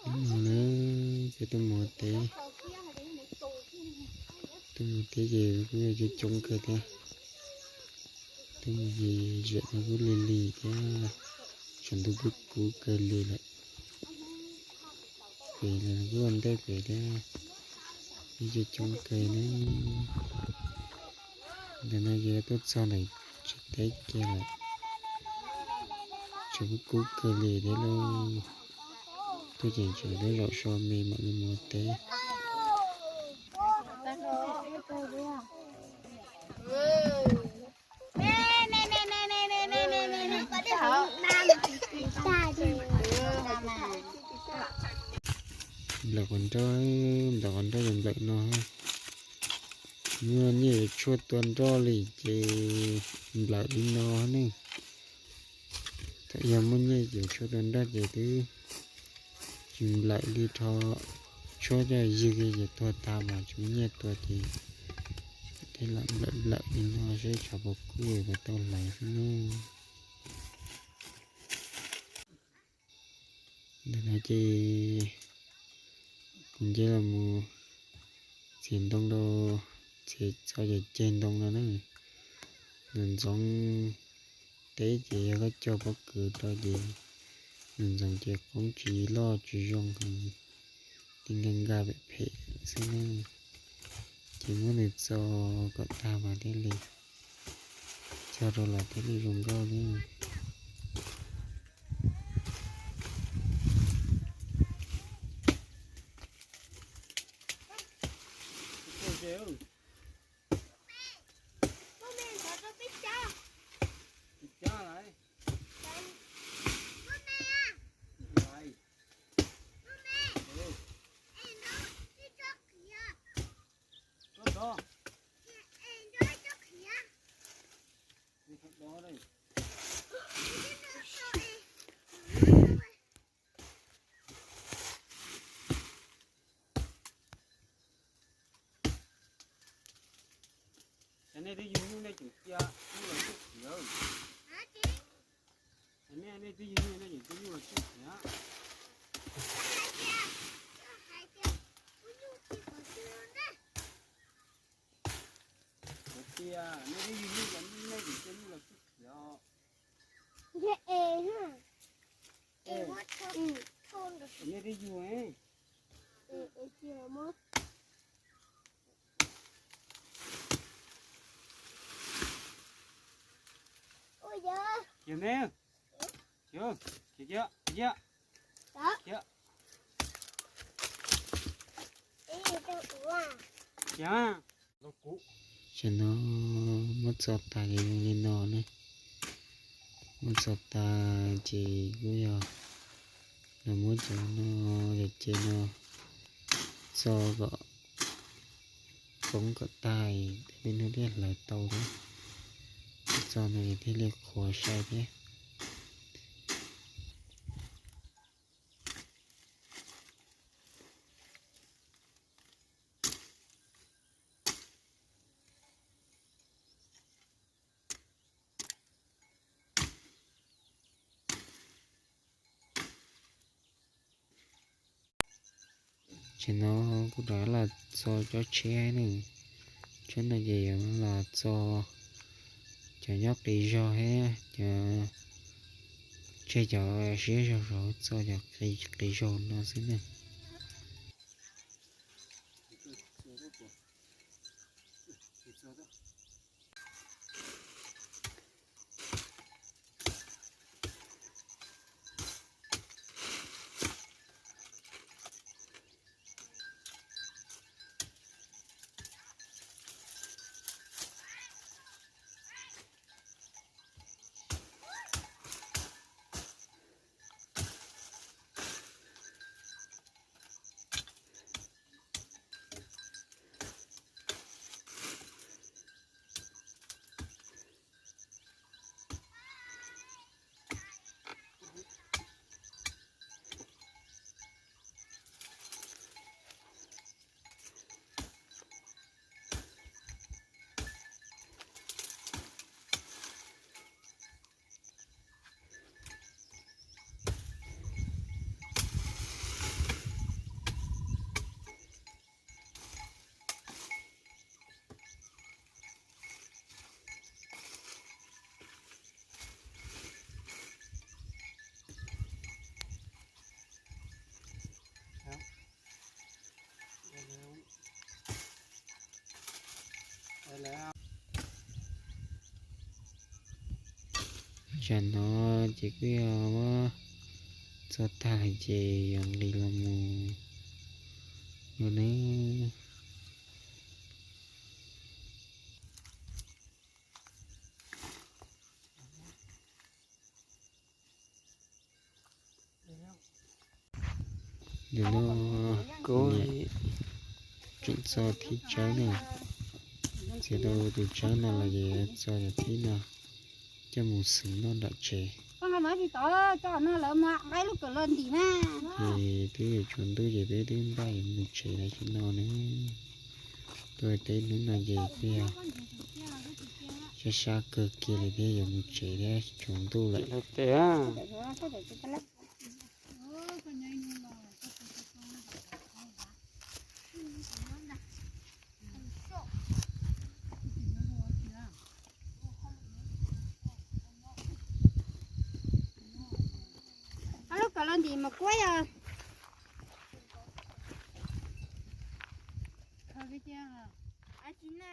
No na, peb tuaj mus teb, tuaj mus teb ces kuj yog coob coob kawg thiab. Tuaj mus ces zam no kuj lig lig thiab, tshav ntuj kuj kub kawg li lawm. Pem los kuj ua ntej pem thiab, ib co coob kawg na. Ntawm no ces tuaj txog ntawm tsev teb kiag lawm, tshav kuj kub kawg li thiab lauj. Tuaj ces tseem tuaj zaum so me mam li mus teb. Nplawm qhov nroj, nplawm qhov nroj yog nplawm no. Muaj nyiaj yuav tshuaj tua nroj li ces nplawm li no ne. Thaum yog muaj nyiaj yuav tshuaj tua nroj ces twb tsis nplawm li, rho tshuaj coj ywg ces tuag tag mas tsis muaj nyiaj tua ces thiaj lam nplawm nplawm li no seb tshav puas kub puas tau hlais xwb ne. Ntawm no ces kuv nce los mus txiav ntoo rau txiav txog ces ceg ntoo no na. Ntxoov ntxoov teb ces yog koj cog pob kws rau ces ntxoov ntxoov ces qoob tsis loj tsis zoo heev, li nkag nkag phem phem xwb na. Ces muab nws txo kom tag mas thiaj li, txo rau los thiaj li zoo nkauj na. Cov nej twb yug nyuj nej tseem cia nyuj los tsuj khiav. Cov nej, nej twb yug nyuj nej tseem cia nyuj los tsuj khiav. Cov cia, nej twb yug nyuj cov nej tseem cia nyuj los tsuj khiav. Nej twb yug. Khiav me, khiav, khiav, khiav, khiav, khiav. Tam no muab txo tas ces zoo li no ne. Muab txo tas ces kuj yog los muab cov no, cov ce no txo kom poob kom tag, tej me hnub thiaj hlais tau thiab. Txo no thiaj li qhuav sai thiab. Ces no kuv rov los txo cov tsheb ne. Tsheb no ces yuav los txo cov nyob qis zog thiab cov, tseg cov siab zog zog txo cov qis zog no xwb ne. Tsam no ces kuj yog muab txo tag ces yuav nqis los mus no ne. Nim no kuv niam tseem txo thib tsawb na, txiav tau tus tsawb no los ces txo yam thib no coj mus xwm noj nram tsev. Ces twb yuav tsaus ntuj ces peb twb npaj yuav mus tsev lawm tsis no na. Tuaj teb hnub no ces kuj yog sab sab kawg kiag li thiab, yuav mus tsev thiab tsaus ntuj lawm. Ob lub kawm los ntim mas kuab yog tsis na.